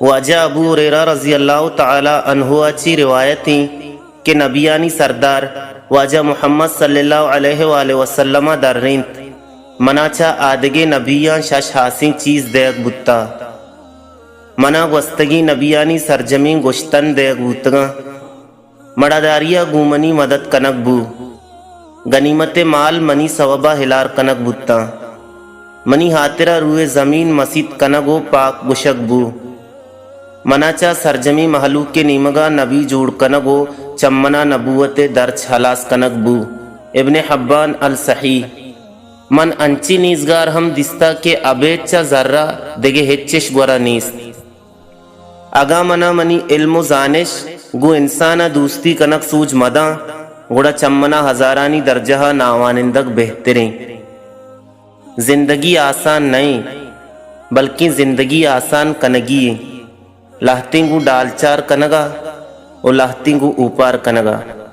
واجہ ابو ہریرہ رضی اللہ تعالی عنہ ءَ چی روایت ایں کہ نبیانی سردار واجہ محمد صلی اللہ علیہ وآلہ وسلم ءَ درینت، منا چہ آدگہ نبیاں شش ہاسیں چیز دیگ بوتا۔ منا گوستگیں نبیانی سرجمیں گوشتن دیگ بوتگاں۔ مڑاداری ءَ گوں منی مدد کنگ بو۔ غنیمت ءِ مال منی سوب ءَ ہلار کنگ بوتاں۔ منی ہاتر ءَ روئے زمین مسیت کنگ ءُ پاک گوشگ بو۔ منا چہ سرجمیں مہلوک ءِ نیمگ ءَ نبی جوڑ کنگ ءُ چہ منا نبوت ءِ درچ ہلاس کنگ بو۔ ابن حبان الصحیح۔ من انچیں نیزگار ہم دیستہ کہ ابید چہ زر ءَ دگہ ہچش گورا نیست۔ اگاں منا منی علم ءُ زانش گوں انسان ءَ دوستی کنگ سوج مداں، گڑا چہ منا ہزارانی درجہ ءَ ناوانندگ بہتریں۔ زندگی آسان نہ ایں، بلکیں زندگی آسان کنگی ایں۔ لہتیں گوں ڈالچار کنگ ءَ ءُ لہتیں گوں اوپار کنگ ءَ۔